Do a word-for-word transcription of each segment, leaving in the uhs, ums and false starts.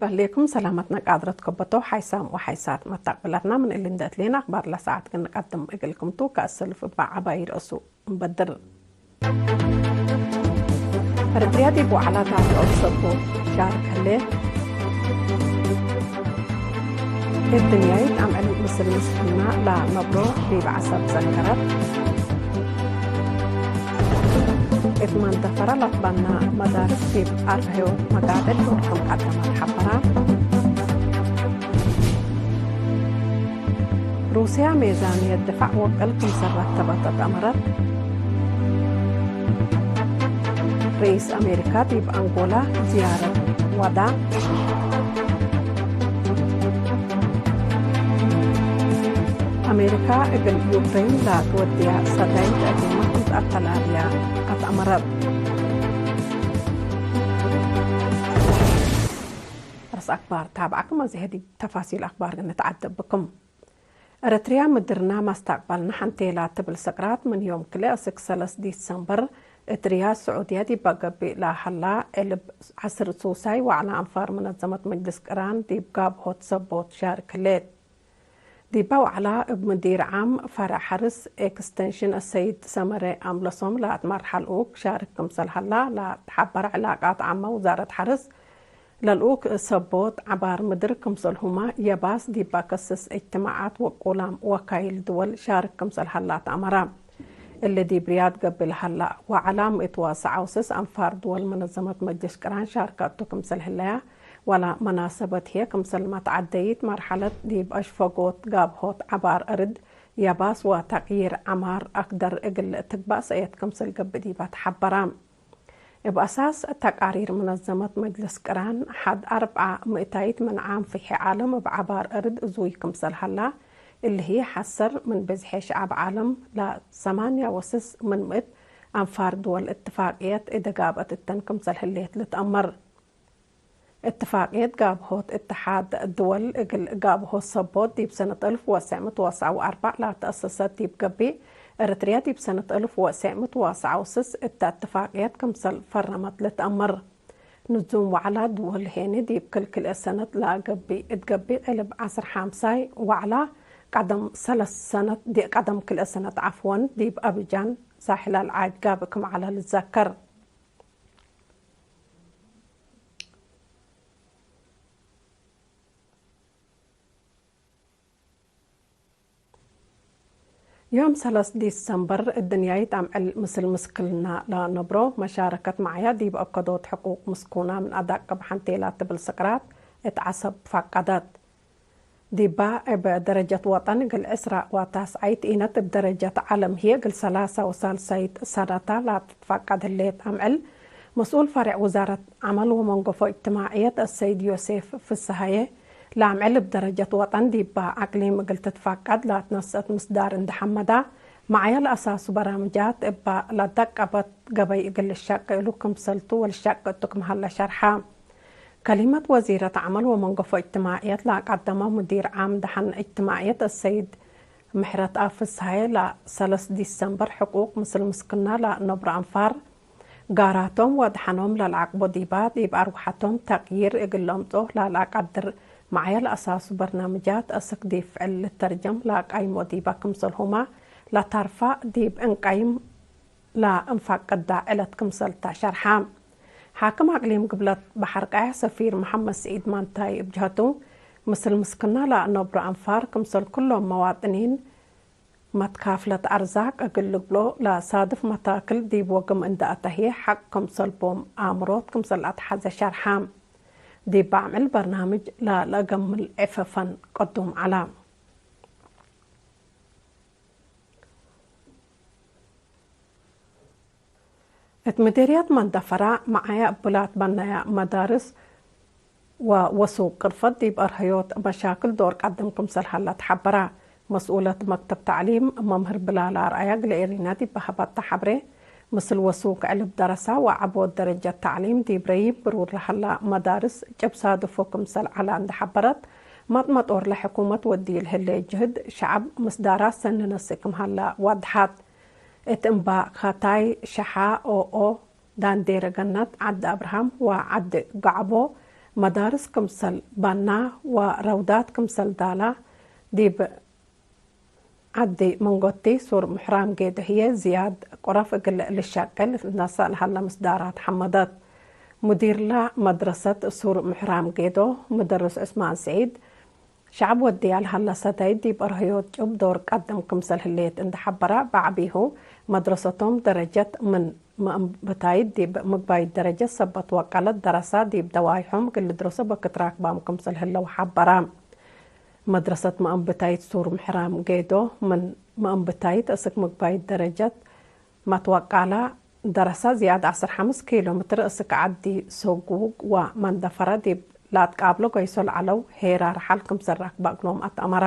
በሌኩም ሰላመትነ ቃድረት ከበቶ ሓይሳም ወሓይሳት መታቅብላትና ምን እሊ እንደ እትሌን አክባር ለሰዓት ክንቀድም እግልክምቱ ከእሰልፍ እባ ዐባይ ርእሱ እንበድር። እርድያ ዲብ ወዕላታት ኦል ሰቦ ሻርክ ህሌ። እብ ድንያይት አምዕል ምስል ምስልና ለነብሮ ዲብ ዐሰብ ዘንከረት። እት መንደፈረ ለትበነ መዳርስ ዲብ አርህዮ መጋድል ዶር ክም ቀደመ ተሐበረ። ሩስያ ሜዛንየት ድፋዕ ወቅል ክምሰል ረተበት አትአመረት። ርኢስ አሜሪካ ዲብ አንጎላ ዝያረት ወዳ። አሜሪካ እግል ዩክሬን ለትወድያ ሰዳይት አግሪመንት አተላልያ አትአመረት። ርስ አክባር ታብዐክም፣ አዜ ዲብ ተፋሲል አክባር ንትዓደብ ብክም። ኤረትርያ ምድርና መስተቅበልና ሐንቴ ላትብል ስቅራት ምን ዮም ክልኤ እስክ ሰለስ ዲሰምበር እት ርያድ ስዑድያ ዲበ ገብእ ለሀላ እልብ ዐስር ሱሳይ ወዕላ አንፋር መነዘመት መጅልስ ቅራን ዲብ ጋብሆት ሰቦት ሻርክ ህሌት። ዲበ ወዕላ እብ ምዲር ዓም ፈረዕ ሐርስ ኤክስተንሽን አሰይድ ሰመረ አምለሶም ለአትመርሐ ልኡክ ሻርክ ክምሰል ሀላ ለአትሐበረ ዕላቃት ዓመ ውዛረት ሐርስ ለልኡክ ሰቦት ዐባር ምድር ክምሰልሁመ የባስ ዲብ አከስስ እጅትማዓት ወቁላም ወካይል ድወል ሻርክ ክምሰል ሀላ ተአመረ። እሊ ዲብ ርያድ ገብእ ለሀላ ወዐላ ምእት ወሰዐ ወስስ አንፋር ድወል መነዘመት መጅልስ ቅራን ሻርከቱ ክምሰል ህለያ፣ ወለ መናሰበት ህዬ ክምሰል መትዐደይት መርሐለት ዲብ አሽፈጎት ጋብሆት ዐባር አርድ የባስ ወተቅዪር ዐማር አክደር እግል ትግባእ ሰእየት ክምሰል ገብእ ዲበ ተሐበረ። እብ አሳስ ተቃሪር መነዘመት መጅልስ ቅራን፣ ሐድ አርብዐ ምእታይት ምን ዓም ፍሔ ዓለም እብ ዐባር አርድ እዙይ ክምሰል ሀላ፣ እሊ ህይ ሐሰር ምን ብዝሔ ሸዐብ ዓለም ለሰማንያ ወስስ ምን ምእት አንፋር ድወል እትፋቅየት እደ ጋብአት እተን ክምሰል ህሌት ልትአመር። እትፋቅየት ጋብሆት እትሓድ ድወል እግል ጋብሆት ሰቦት ዲብ ሰነት አልፍ ወትሰዕ ምእት ወሰዕ ወአርበዕ ለተአሰሰት ዲብ ገብእ፣ ኤረትርያ ዲብ ሰነት አልፍ ወትሰዕ ምእት ወሰዕ ወስስ እተ እትፋቅየት ክምሰል ፈረመት ልትአመር። ንዙም ወዕላ ድወል ሄኒ ዲብ ክል ክልኤ ሰነት ለገብእ እት ገብእ ዕልብ ዐስር ሓምሳይ ወዕላ ቀደም ሰለስ ሰነት ዲ-፣ ቀደም ክልኤ ሰነት ዐፍወን ዲብ አብጃን ሳሕል አልዓጅ ጋብእ ክም ዐለ ልትዘከር። ዮም ሰለስ ዲሰምበር፣ እድንያይት አምዕል ምስል ምስክልና ለነብሮ መሻረከት መዓያ ዲብ አከዶት ሕቁቅ ምስኩና ምን አዳቅብ ሐንቴ ላትብል ስቅራት እት ዐሰብ ትፋቀደት። ዲባ እብ ደረጀት ወጠን እግል ዕስራ ወታስዓይት ኢነት፣ እብ ደረጀት ዐለም ህዬ እግል ሰላሳ ወሳልሳይት ሰነታ ላትትፋቀድ ህሌት። አምዕል መስኡል ፈሬዕ ውዛረት ዐመል ወመንገፎ እጅትማዕየት አሰይድ ዮሴፍ ፍስሃየ፣ ለአምዕል እብ ደረጀት ወጠን ዲባ አቅሊም እግል ትትፋቀድ ላትነሰአት ምስዳር እንዴ ሐመዳ፣ መዓያ ለአሳሱ በራምጃት እባ ለደቀበት ገበይ እግል ልሸቅ እሉ ክምሰልቱ ወልሸቅ እቱ ክም ሀለ ሸርሐ። ከሊመት ወዚረት ዐመል ወመንገፎ እጅትማዕየት ለአቀደመው ሙዲር ዓም ደሐን እጅትማዕየት አሰይድ ምሕረትአብ ፍስሃየ፣ ለሰለስ ዲሰምበር ሕቁቅ ምስል ምስክና ለነብሮ አንፋር ጋራቶም ወደሐኖም ለልዓቅቦ ዲባ፣ ዲብ አርወሐቶም ተቅዪር እግል ለአምጽኦ ለለአቀድር መዓያ ለአሳሱ በርናምጃት አስክ ዲብ ፍዕል ልተርጀም ለአቃይሞ ዲባ ክምሰልሁመ ለታርፋ ዲብ እንቀይም ለእንፋቅዳ ዕለት ክምሰል ተ ሸርሐ። ሓክም አቅሊም ግብለት በሐር ቀያሕ ሰፊር መሐመድ ስዒድ ማንታይ እብ ጀሀቱ፣ ምስል ምስክና ለአነብሮ አንፋር ክምሰል ኩሎም መዋጥኒን መትካፍለት አርዛቅ እግል ልግብሎ ለሳድፍ መታክል ዲብ ወግም እንደ አተህየ ሐቅ ክምሰል ቦም አምሮት ክምሰል አትሐዘ ሸርሐ። ዲብ አምዕል በርናምጅ ለለአገምል ዕፈፈን ቅዱም ዐለ። እት ምዴርያት መንደፈራ መዓያ እብላት በነያ መዳርስ ወወሱቅ ቅርፈት ዲብ አርሀዮት መሻክል ዶር ቀድም ክምሰል ሀለ ተሐበረ። መስኡለት መክተብ ተዕሊም መምህር ብላል አርአያ እግለ ኤሪና ዲብ ሀበተ ሐብሬ፣ ምስል ወሱቅ ዕልብ ደረሳ ወዐቦት ደረጀት ተዕሊም ዲብ ረይም ብሩር ለሀላ መዳርስ ጭብ ሳድፎ ክምሰል ዐለ እንዴ ሐበረት፣ መጥመጦር ለሕኩመት ወዲል ህሌ ጅህድ ሸዐብ ምስዳራት ሰኒ ነስእ ክም ሀለ ወድሐት። እት እምባካታይ፣ ሸሓ፣ ኦኦ፣ ዳንዴረ ገነት፣ ዐዲ አብርሃም ወዐዲ ገዕቦ መዳርስ ክምሰል ባና ወረውዳት ክምሰል ዳላ፣ ዲብ ዐዲ መንጎቲ ሱር ምሕራም ጌዶ ህዬ ዝያድ ቁረፍ እግል ልሸቅል ነሰእ ለሀለ ምስዳራት ሐመደት። ሙዲርላ መድረሰት ሱር ምሕራም ጌዶ፣ ምደርስ ዑስማን ስዒድ፣ ሸዐብ ወድያ ለሀለ ሰደይ ዲብ አርህዮት ጭብ ዶር ቀድም ክምሰል ህሌት እንዴ ሐበረ፣ በዐቢሁ መድረሰቶም ደረጀት ምን መአንብታይት ዲብ ምግባይት ደረጀት ሰበት ወቀለት፣ ደረሳ ዲብ ደዋይሖም እግል ልድረሶ በክት ራክባም ክምሰል ህለው ሐበረ። መድረሰት መአንብታይት ሱር ምሕራም ጌዶ፣ ምን መአንብታይት እስክ ምግባይት ደረጀት መትወቃላ፣ ደረሳ ዝያድ ዐስር ሐምስ ኪሎ ምትር እስክ ዐዲ ሶጉግ ወመንደፈረ ዲብ ለአትቃብሎ ገይሶ ለዐለው ሄራ ረሓል ክምሰል ራክበ እግሎም አትአመረ።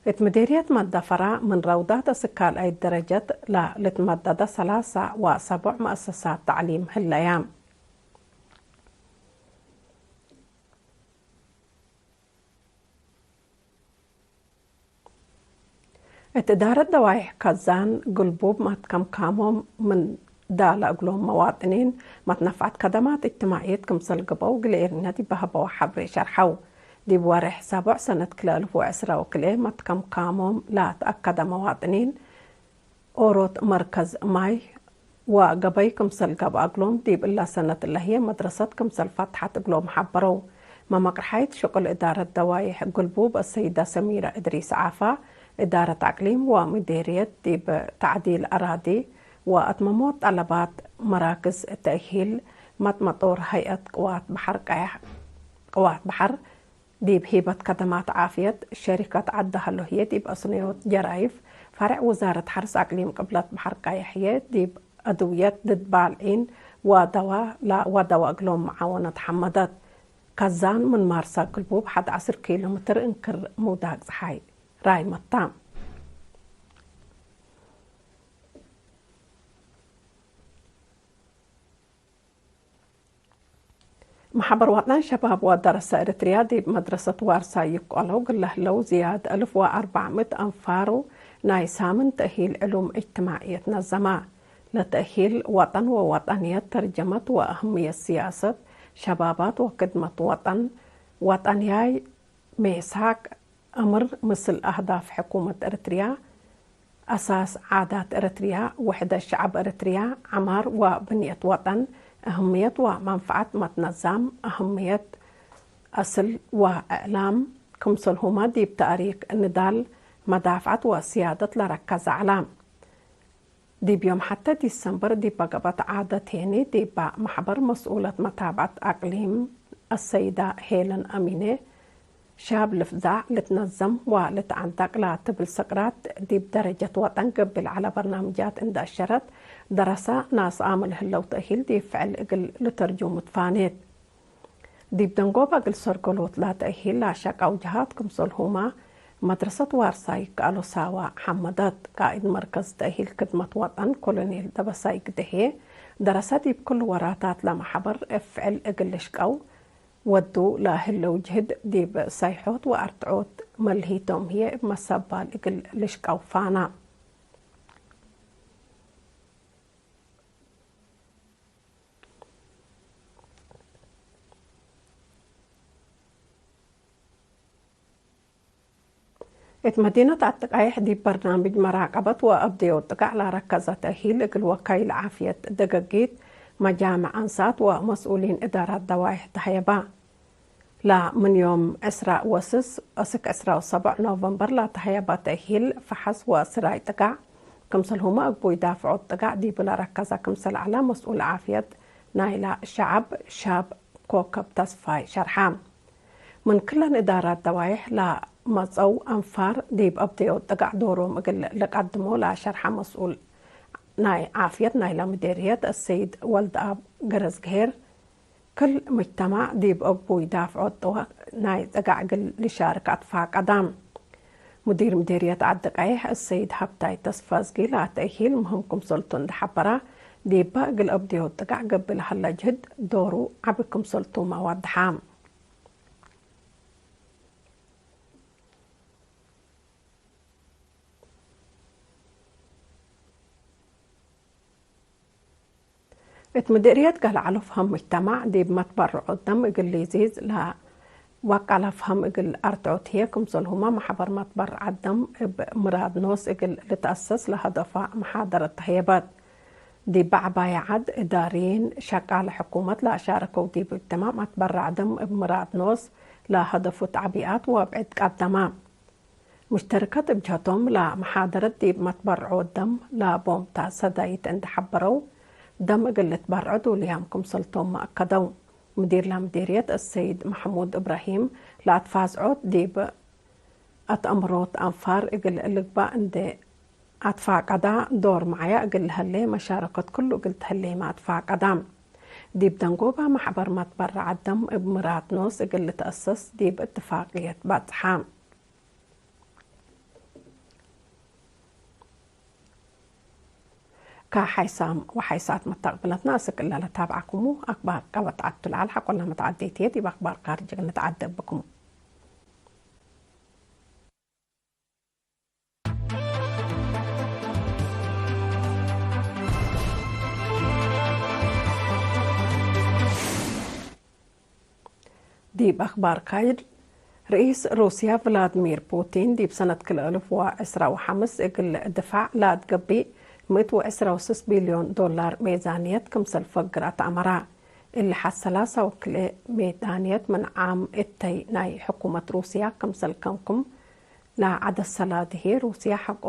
እት ምዴርየት መንደፈረ ምን ረውዳት እስክ ካልአይት ደረጀት ለልትመደደ ሰላሳ ወሰቦዕ መአሰሳት ተዕሊም ህለየ። እት እዳረት ደዋይሕ ከዛን ግልቡብ መትከምካሞም ምን ዳለ እግሎም መዋጥኒን መትነፍዐት ከደማት እጅትማዕየት ክምሰል ገብአው እግል ኤሪነ ዲብ ሀበው ሐብሬ ሸርሐው። ዲብ ወሬሕ ሰቦዕ ሰነት ክልኤ አልፍ ወዕስራ ወክልኤ መትከምካሞም ለተአከደ መዋጥኒን ኦሮት መርከዝ ማይ ወገበይ ክምሰል ገብአ እግሎም፣ ዲብ እለ ሰነት እለ ህዬ መድረሰት ክምሰል ፈትሐት እግሎም ሐበረው። መመቅርሓይት ሽቁል እዳረት ደዋይሕ ግልቡብ አሰይደ ሰሚረ እድሪስ ዓፋ፣ እዳረት አቅሊም ወምዴርየት ዲብ ተዕዲል አራዲ ወአትመሞት ጠለባት መራክዝ ተእሂል መጥመጦር ሀይአት ቅዋት በሐር ቀያሕ፣ ቅዋት በሐር፣ ዲብ ሂበት ከደማት ዓፍየት ሸሪከት ዐድ ሀሎ ህዬ፣ ዲብ አስነዮት ጀራይፍ ፈሬዕ ውዛረት ሐርስ አቅሊም ቅብለት በሐር ቀየሕ ህዬ፣ ዲብ አድውየት ድድ ባልዒን ወደዋ ላ-፣ ወደዋ እግሎም መዓወነት ሐመደት። ከዛን ምን ማርሳ ግልቡብ ሐድ ዐስር ኪሎ ምትር እንክር ምውዳቅ ጸሓይ ራይመታ። መሕበር ወጠን ሸባብ ወደረሰ ኤረትርያ ዲብ መድረሰት ዋርሳይ ይብቆለው እግል ለህለው ዝያድ አልፍ ወአርበዕ ምእት አንፋሩ ናይ ሳምን ተእሂል ዕሉም እጅትማዕየት ነዘመ። ለተእሂል ወጠን ወወጠንየት ተርጀመት ወአህምየት ስያሰት ሸባባት ወክድመት ወጠን፣ ወጠንያይ ሜሳቅ፣ አምር ምስል አህዳፍ ሕኩመት ኤረትርያ፣ አሳስ ዓዳት ኤረትርያ፣ ውሕደት ሸዐብ ኤረትርያ፣ ዐማር ወብንየት ወጠን፣ አህምየት ወመንፈዐት መትነዛም፣ አህምየት አስል ወእዕላም፣ ክምሰልሁመ ዲብ ተእሪክ ንዳል መዳፍዐት ወስያደት ለረከዘ ዐለ። ዲብ ዮም ሐቴ ዲሰምበር ዲበ ገብአት ዓደት ሄኒ፣ ዲበ መሕበር መስኡለት መታብዐት አቅሊም አሰይደ ሄለን አሚኔ፣ ሻብ ልፍዛዕ ልትነዘም ወልትዐንደቅ ለትብል ሰቅራት ዲብ ደረጀት ወጠን ገብእ ለዐለ በርናምጃት እንዴ አሸረት፣ ደረሰ ናስ አምል ህለው ተእሂል ዲብ ፍዕል እግል ልተርጁሙ ትፋኔት። ዲብ ደንጎበ እግል ሰርገሎት ለተእሂል ለሸቀው ጀሃት ክምሰልሁመ፣ መድረሰት ዋርሳይ ከአሎ ሳዋ ሐመደት፣ ቃእድ መርከዝ ተእሂል ክድመት ወጠን ኮሎኔል ደበሳይ ግደሄ፣ ደረሰ ዲብ ክሉ ወራታት ለመሐበር እብ ፍዕል እግል ልሽቀው ወዱ ለህለው ጅህድ ዲብ ሳይሖት ወአርትዖት መልሂቶም ህዬ እብ መሰባል እግል ልሽቀው ፋና። እት መዲነት አትቃይሕ ዲብ በርናምጅ መራቀበት ወአብደዮ ጥቃዕ ለረከዘ ተእሂል እግል ወካይል ዓፍየት ደገጊት፣ መጃምዕ አንሳት ወመስኡሊን እዳራት ደዋይሕ ተሀየበ። ላ ምን ዮም ዕስራ ወስስ እስክ ዕስራ ወሰብዕ ኖቨምበር ለተሀየበ ተእሂል ፈሐስ ወስራይ ጥቃዕ፣ ክምሰልሁመ እግቡይ ዳፍዖት ጥቃዕ ዲብ ለረከዘ ክምሰል ዐለ መስኡል ዓፍየት ናይላ ሸዐብ ሻብ ኮከብ ተስፋይ ሸርሐ። ምን ክለን እዳራት ደዋይሕ ለመጸው አንፋር ዲብ አብደዮ ጥቃዕ ዶሮም እግል ልቀድሞ ለሸርሐ መስኡል ናይ ዓፍየት ናይለ ምዴርየት አሰይድ ወልደአብ ገረዝግሄር፣ ክል ምጅተማዕ ዲብ እግቡይ ዳፍዖት ጥቃዕ ናይ ጥቃዕ እግል ልሻርክ አትፋቀደ። ሙዲር ምዴርየት ዐዲ ቀይሕ አሰይድ ሀብታይ ተስፋዝጊ ለተእሂል ምህም ክምሰልቱ እንዴ ሐበረ፣ ዲበ እግል አብደዮ ጥቃዕ ገብእ ለሀለ ጅህድ ዶሩ ዐቢ ክምሰልቱመ ወደሐ። እት ምድርየት ገልዐሉ ፍሀም ሙጅተማዕ ዲብ መትበርዖት ደም እግል ሊዚዝ ለወቀለ ፍሀም እግል አርትዖት ህዬ፣ ክምሰልሁመ መሕበር መትበርዓት ደም እብ ምራድ ኖስ እግል ልትአሰስ ለሀደፋ መሓደረት ተህየበት። ዲብ በዐባየ ዐድ፣ እዳርዪን፣ ሸቃለ ሕኩመት ለአሻረከው ዲብ እጅትማዕ መትበረዕ ደም እብ ምራድ ኖስ ለሀደፉ ተዕቢኣት ወአብዕድ ቀደመ። ሙሽተርከት እብ ጀህቶም፣ ለመሓደረት ዲብ መትበርዖት ደም ለቦምታ ሰዳይት እንዴ ሐበረው፣ ደም እግል ልትበርዖ ዱልያም ክምሰልቶም መአከደው። ሙዲር ለምዲርየት አሰይድ መሕሙድ እብራሂም፣ ለአትፋዝዖት ዲብ አትአምሮት አንፋር እግል ልግባእ እንዴ አትፋቀዳ፣ ዶር መዓያ እግል ለሀሌ መሻረከት ክሉ እግል ተህሌመ አትፋቀዳ። ዲብ ደንጎባ መሕበር መትበረዓት ደም እብ ምራድ ኖስ እግል ልትአሰስ ዲብ እትፋቅየት በጽሐ። ከሓይሳም ወሓይሳት መተቅብለትና እስክ እለ ለታብዓኩሙ አክባር ቀበት ዐድ ቱ ለዐል ሐቆለ መትዓዴት ህዬ ዲብ አክባር ካርጅ እግል ንትዓዴ ብክሙ። ዲብ አክባር ካይድ፣ ርኢስ ሩስያ ቭላድሚር ፑቲን ዲብ ሰነት ክልኤ አልፍ ወዕስራ ወሐምስ እግል ድፋዕ ለአትገብእ ምእት ወዕስራ ወስስ ቢልዮን ዶላር ሜዛንየት ክምሰል ፈግር አትአመራ። እሊ ሐሰላ ሰው ክልኤ ሜዛንየት ምን ዓም እተይ ናይ ሕኩመት ሩስያ ክምሰል ከምክም ለዐደት ሰላዲ ህዬ፣ ሩስያ ሐቆ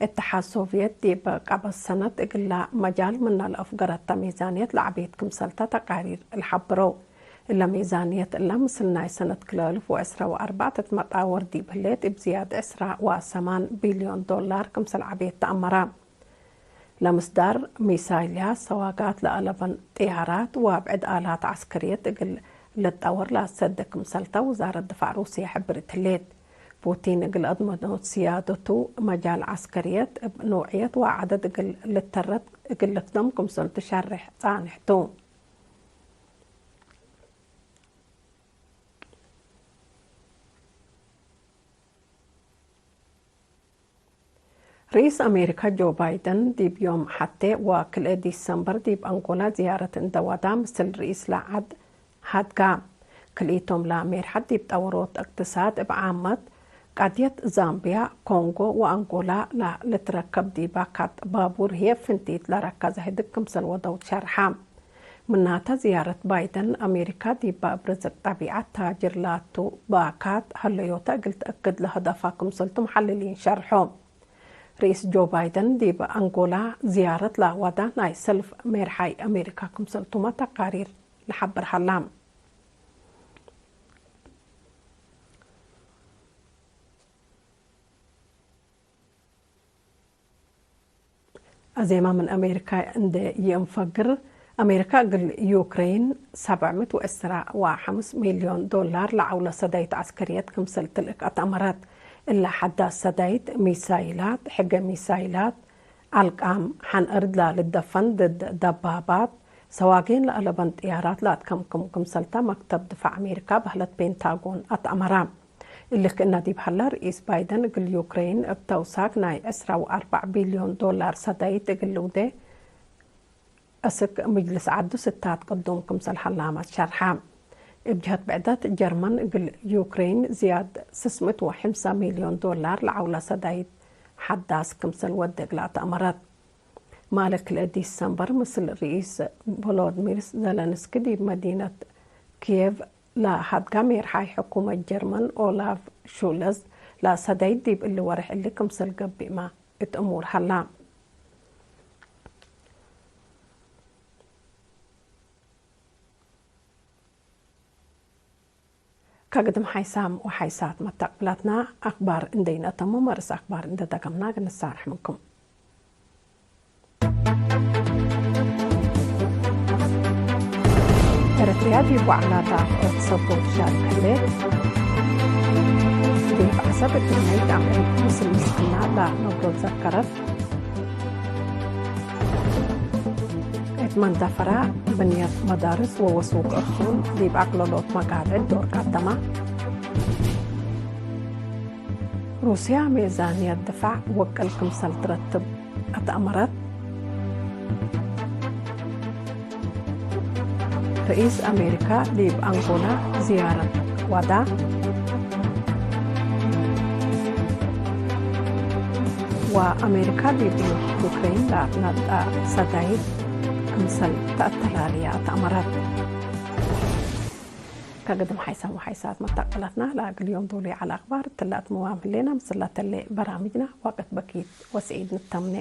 እትሓድ ሶቭየት ዲብ ቀበት ሰነት እግላ መጃል ምነ ለአፍገረተ ሜዛንየት ለዐቤት ክምሰልተ ተቃሪር ለሐብረው። እለ ሜዛንየት እለ ምስል ናይ ሰነት ክልኤ አልፍ ወዕስራ ወአርበዕ ትትመጣወር ዲብ ህሌት፣ እብ ዝያድ ዕስራ ወሰማን ቢልዮን ዶላር ክምሰል ዐቤት ተአመረ። ለምስዳር ሚሳይልያት፣ ሰዋጋት ለአለበን ጥያራት ወአብዕድ አላት ዐስከርየት እግል ልትጠወር ለአትሰዴ ክምሰልተ ውዛረት ድፋዕ ሩስየ ሕብርት ህሌት። ፑቲን እግል አድመኖት ስያደቱ፣ መጃል ዐስከርየት እብ ኖዕየት ወዐደድ እግል ልተረት እግል ልክደም ክምሰልቱ ሸሬሕ ጻንሕ ቱ። ርኢስ አሜሪካ ጆ ባይደን ዲብ ዮም ሐቴ ወክልኤ ዲሰምበር ዲብ አንጎላ ዝያረት እንደ ወዳ ምስል ርኢስ ለዐድ ሀድጋ። ክልኢቶም ለሜርሐት ዲብ ጠወሮት እቅትሳድ እብ ዓመት፣ ቀድየት ዛምብያ፣ ኮንጎ ወአንጎላ ለልትረከብ ዲበ ካት ባቡር ህዬ ፍንቲት ለረከዘ ህድግ ክምሰል ወደው ሸርሐ። ምናተ ዝያረት ባይደን አሜሪካ ዲበ እብ ርዝቅ ጠቢዐት ታጅር ላቱ ባካት ሀለዮተ እግል ተአክድ ለሀደፋ ክምሰልቱ መሐልሊን ሸርሖ። ርኢስ ጆ ባይደን ዲብ አንጎላ ዝያረት ለወዳ ናይ ሰልፍ ሜርሓይ አሜሪካ ክምሰልቱመ ተቃሪር ለሐብር ሀላ። አዜመ ምን አሜሪካ እንዴ ይእንፈግር፣ አሜሪካ እግል ዩክሬን ሰብዕ ምእት ወዕስራ ወሐምስ ሚልዮን ዶላር ለዐውለ ሰዳይት ዐስከርየት ክምሰል ትልእክ አትአመረት። እለ ሐዳስ ሰዳይት፣ ሚሳይላት፣ ሕገ ሚሳይላት፣ አልቃም ሐን እርድ ላልደፈን ድድ ደባባት፣ ሰዋጌን ለአለበን ጥያራት ለአትከምክም ክምሰልተ መክተብ ድፋዕ አሜሪካ በህለት ፔንታጎን አትአመረ። እሊ ክእነ ዲብ ሀለ፣ ርኢስ ባይደን እግል ዩክሬን እብ ተውሳክ ናይ ዕስራ ወአርበዕ ቢልዮን ዶላር ሰዳይት እግል ልውዴ፣ እስክ ምጅልስ ዐዱ ስታት ቅዱም ክምሰል ሀላመ ሸርሐ። እብ ጀህት ብዕደት፣ ጀርመን እግል ዩክሬን ዝያድ ስስ ምእት ወሐምሳ ሚልዮን ዶላር ለዐውለ ሰዳይት ሐዳስ ክምሰል ወዴ እግል አትአመረት። ማለ ክልኤ ዲሰምበር፣ ምስል ርኢስ ቮሎድሚር ዘለንስኪ ዲብ መዲነት ኪየቭ ለሀድጋ ሜርሓይ ሕኩመት ጀርመን ኦላፍ ሹልዝ ለሰዳይት ዲብ እሊ ወርሕ እሊ ክምሰል ገብእመ እት እሙር ሀላ። ከግድም ሓይሳም ወሓይሳት መተቅብላትና አክባር እንዴ ኢነተሙ፣ መርስ አክባር እንዴ ደገምና እግል ንሳረሕ ምንኩም። ኤረትርያ ዲብ ወዕላታ አፍዖት ሰቦት ሻርክ ህሌት። ዲብ ዐሰብ እትናይት አምዕል ምስል ምስክና ለነብሮ ዘከረት። እት መንደፈራ ብንየት መዳርስ ወወሱቅ እኩል ዲብ አቅለሎት መጋብዕት ዶር ቀደመ። ሩስያ ሜዛንየት ድፋዕ ወቅል ክምሰል ትረትብ አትአመረት። ርኢስ አሜሪካ ዲብ አንጎላ ዝያረት ወዳ። ወአሜሪካ ዲብ ዩክሬን ለአትናጣ ሰዳይት ክምሰል ተአተላልያ ተአመረት። ከግድም ሓይሳም ወሓይሳት መታቀላትና ለእግል ዮም ዶሉ ዐለ አክባር እትለ አትምዋም ህሌና። ምስል ለተሌ በራምጅና ዋቅት በኪት ወሰዒድ ንተምኔ።